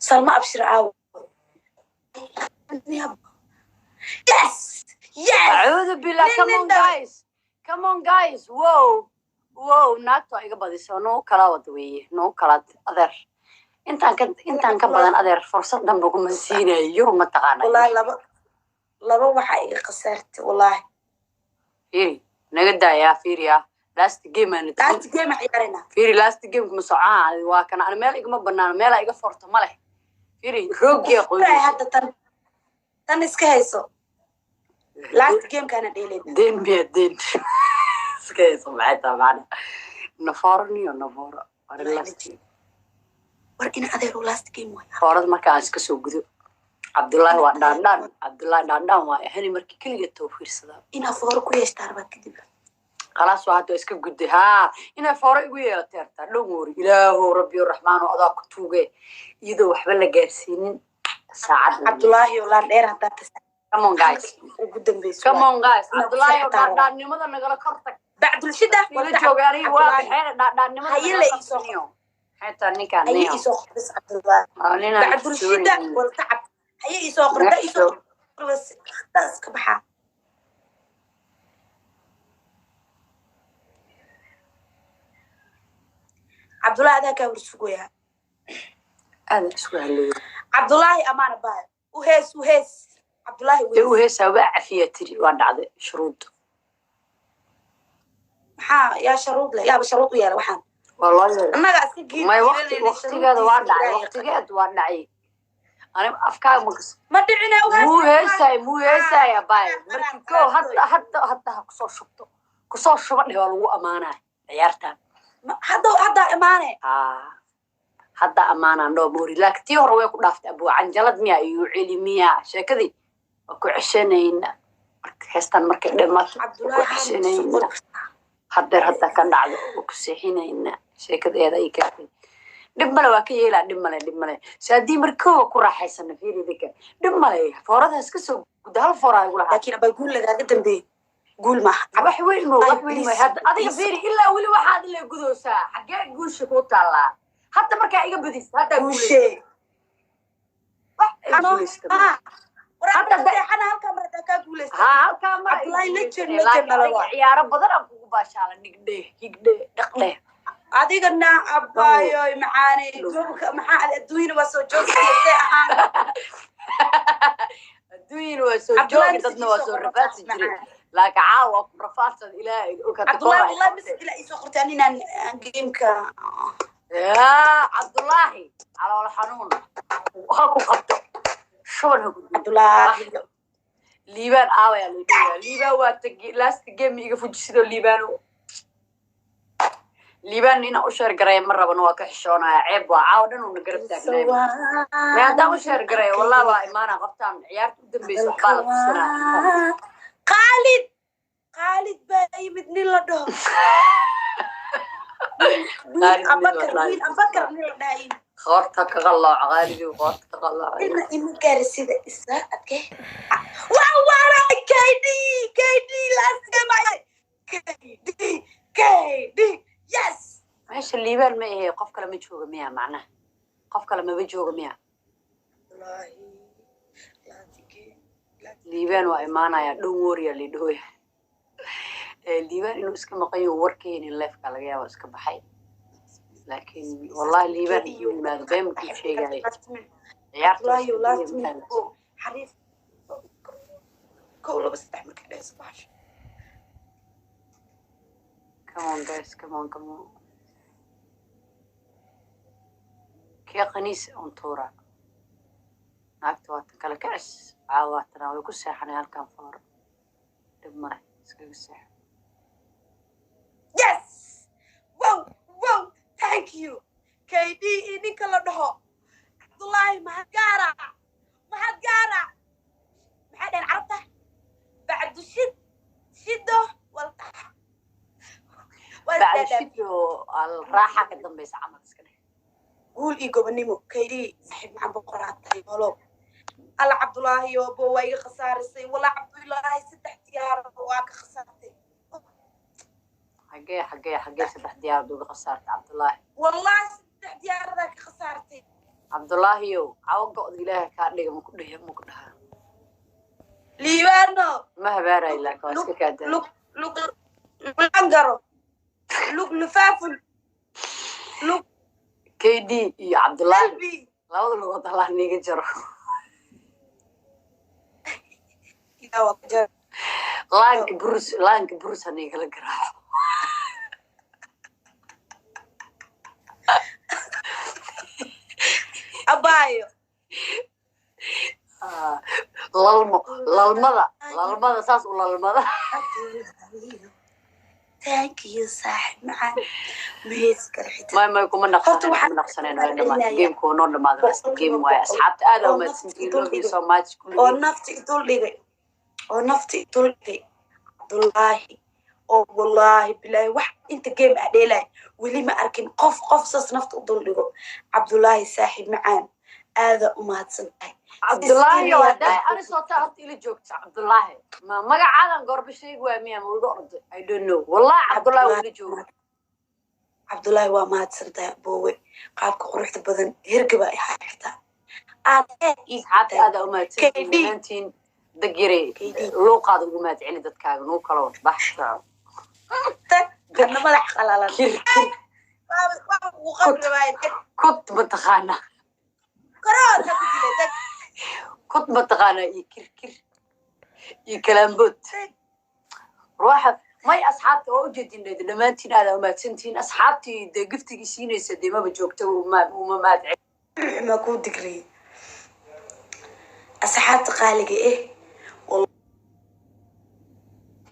Salma Abshir aawo. Yes, yes. Acuudu billah. Nin Come nin on dhalay. guys, come on guys. Wow, wow, naagtu waa iga badiso. Noo kala wada weeye, noo kala adeer. Intaan ka badan adeer fursad dhanba kuma siinayo, mataqaana. Wallahi laba waxaa iga khasaartay, wallahi. Fiiri, naga daayaa, fiiriya, last game aana tegin. Last game aan ciyaarayna. Fiiri, last game kuma socaan. Waa kana ani meel igama banaano, meelaa iga forto ma leh. Fiiri, rooggiya Wallahi qoynayso. Hadda tan iska hayso, last game kaana dheelayna. Deen miya? Deen iska hayso maxay tahay macna? Nafooro niyo nafooro. War last War in adeero, last game waay. Foorada marka aan iska soo gudo, Cabdullaahi waa dhaandhaan, Cabdullaahi dhaandhaan waa hani markii keliga too fiirsadaa. Inaa fooro ku yeeshtaa rabaa kadib. Khalaas, waa hadda iska gudday. Haa, inay fooro igu yeelatay hartaa. Dhow woori, Ilaahow Rabbiyo Raxmaano, adaa ku tuuge iyadoo waxba la gaarsiinin saacad. Cabdullaahi oo laan dheer haddaa tasa. Come on guys. Ugu dambeyso. Come on guys. Inaad ku Cabdullaahi oo seexataa rabaa. Dhaandhaannimada nagala kor tag. Bacdulshida. Ila jooga aniga waa baxeen dhaandhaannimada Haye nagala la iisoo qabsaniyo xitaa ninkaan haye niyo. Isoo qor bas, Cabdullaahi. Waa ninaan Bacdulshida xishoonaynin. Waltacab haye isoo qor da isoo qor bas, haddaa iska baxaa. Cabdullaahi adaa kaa warsugoyaa. Aadan isku haleeyo. Cabdullaahi amaana baayo, u hees, u hees Cabdullaahi, u Dee u hees. Heesaa waa cafiya tiri, waa dhacday shuruud. Maxaa yaa sharuud leh? Yaaba sharuud u yeela waxaan. Waa loo yeelay. Annaga iska giid May waqti giidanayna. Waqtigeeda waa Sharuuddiisa dhacay. Ilaahay. Waqtigeed waa dhacay. Ani afkaaga makas. Ma dhicina, u hees. Muu heesaay, muu heesaay abaay. Markii koo hadda ha kusoo shubto, kusoo shuba dheh, waa lagu amaanaa ciyaartan. Hadda imaane. Aa, hadda amaanaan dhoo moori, laakiin tii hore way ku dhaaftay. Abuu canjalad miya iyo celi miya? Sheekadii waa ku ceshanayna marka heestan markay dhimaato waa ku Cabdullaahi haa ceshanayna. Qor. Haddeer hadda ka dhacdo waa ku seexinayna. Sheekadeeda ay kaatay, dhib male, waa ka yeelaa. Dhib male, dhib male. Saadii markii waa ku raaxaysana. Fiiri idinka, dhib male, foorada iska soo guda, hal foora igu lahaa. Laakiin abaa guul lagaaga dambeeyey guul maaha. Wax weyn mo, wax weyn mo. Please, Hadda adiga please. fiiri, ilaa weli waxaad ila gudoosaa. Xaggee guusha kuu taallaa hadda? Markaa iga badis haddaa guulaysa. Guushee? Wax ay guulaysta ma. Hadda seexana halkaa mar haddaa kaa guulaysta. Haa, halkaa mar ay Cabdullaahi legend, guulaysanay, legend laakiin dhala adiga waa. Ciyaaro badan aan kugu baashaala, dhigdhe higdhe dhaqdhe. Adigana abbaayoy macaaney gobolka maxaa adduunyana waa soo joogtay see ahaan. Adduunyana waa soo Cabdullaahi joogi, dadna waa message soo soo rafaadsi qortaa jiray macaan. Laakiin caawa ku rafaadsan Ilaahay og hadda Cabdullaahi kor ay wallahi qabtay. Message ilaa iisoo qortay aninaan aan gameka. Yaa Cabdullaahi, calool xanuun ha ku qabto, shuban ha ku duubo. Cabdullaahi. Liibaan aawaya la dhigaa? Liibaan waa tagi last game iga fujisidoo. Liibaano, liibaan inaan u share gareeya ma rabano, waa ka xishoonaya, ceeb waa. Caawa dhan uuna garab taagnaay may haddaan u share gareeya, wallah waa imaana qoftaan ciyaarta u dambeysa waxbaa la tusinaa. Khaalid, Khaalid baa yimid, nin la dhaho wiil. Khaalid nin Abakar. wallahi. Wiil Abakar nin la dhaha yimid. Qoorta ka qalooc Qaalidow, qoorta ka qalooc. Ina ima gaari sida isaa adke waa waana KD, KD last game KD, KD, yes. Meesha liibaan ma ahe, qof kale ma jooga miya? Macnaha qof kale maba jooga miya? Wallahi last game. Liibaan waa imaanaya, don't worry aa lidhooya. Liibaan inuu iska maqan yaho warkeenin leefka laga yaabo iska baxay, laakiin wallahi liibaan inuu yimaado been makuu sheegaya ciyaarta waa Wallahi iska last diiya minute mafahant. Oo xariif kow laba saddex markay dhehayso bahasha. Come on guys, come on, come on. Kee khaniis on tuura naagta waa tan kale kacis caawa waatanaa way ku seexanay halkan fooro, dhib male, iskaga seexan. Yes, wow, wow, thank you KD iyo ninka la dhaho Cabdullaahi. Mahad gaara, mahad gaara. Maxay dhaheen carabta? Bacdu shid shido waltax waa bacda isdhaadhaaf. Shido al raaxa ka dambaysa camal iska dheh. Guul iyo gobonimo KD saaxiib macaan boqoraa tahay nolow alla. Cabdullaahi oobo waa iga khasaarisay walaa. Cabdullaahi saddex diyaar waa ka khasaartay. Xagee saddex diyaarad uga khasaartay Cabdullaahi? Wallahi saddex diyaaradaa ka khasaartay. Cabdulaahiyow, cawo go'da Ilaaha kaa dhiga, maku dhihi, maku dhahaa. Liibaano. Ma habaarayo, laakiin waa iska kaa daaya. Lug lug langaro, lug lufaaful, lug. KD iyo Cabdulaahi. Qalbi. Labada lugood Allah niiga jaro. Ilaa waa ku jara. Laanka burus, laanka burus ha niigala garaaco. Abaayo. Ah, lalmo, lalmada, lalmada, saas u lalmada. Thank you, saaxib macaan, mahees kale xitaa. May kuma Horta naqsaneen. waxaan Kuma naqsaneen, way dhamaatay. celinayaa Gameku waa noo dhamaaday, last game boqolkiiba waaye. boqol Asxaabta aad aa oo nafta umahadsantihiin, idul love you dhigay so much oo kulligiin. Nafta idul dhigay oo nafta idul dhigay Cabdullaahi, oo wallaahi bilaahi, wax inta game ah dheelay weli ma arkin qof saas nafta u dul dhigo. Cabdullaahi, saaxiib macaan, aadaa u mahadsan tahay. Cabdullaahi oo Sistiria. Haddaa ani soo taa horta ila joogta Cabdullaahi, ma magacaadan goorba sheegi waaya miya? Ma iga orday? I don't know, wallahi Cabdullaahi waa ila jooga. Cabdullaahi, waa mahadsan tahay aboowe, qaabka quruxda badan hergaba ay xitaa aad aad ii Asxaabta tahay. aad aa umahadsantihiin. KD. Dhammaantiin dag yaray. KD. Luuqaada ugu mahad celi dadkaaga nuu kala bax. Tag kana madax qalalan. Kir kir. Waa ugu qabri waaye, tag. Kut mataqaanaa? Karoota ku dilay, tag. Kut mataqaanaa iyo kir kir iyo kalaambood. Tag. Ruuxa may asxaabta waa ujeedin dhayda, dhammaantiin aad aa umahadsantihiin. Asxaabtii dee giftigii siinaysa dee maba joogta, uma mahad celi. Xumaa kuu digriyay, asxaabta qaaliga eh.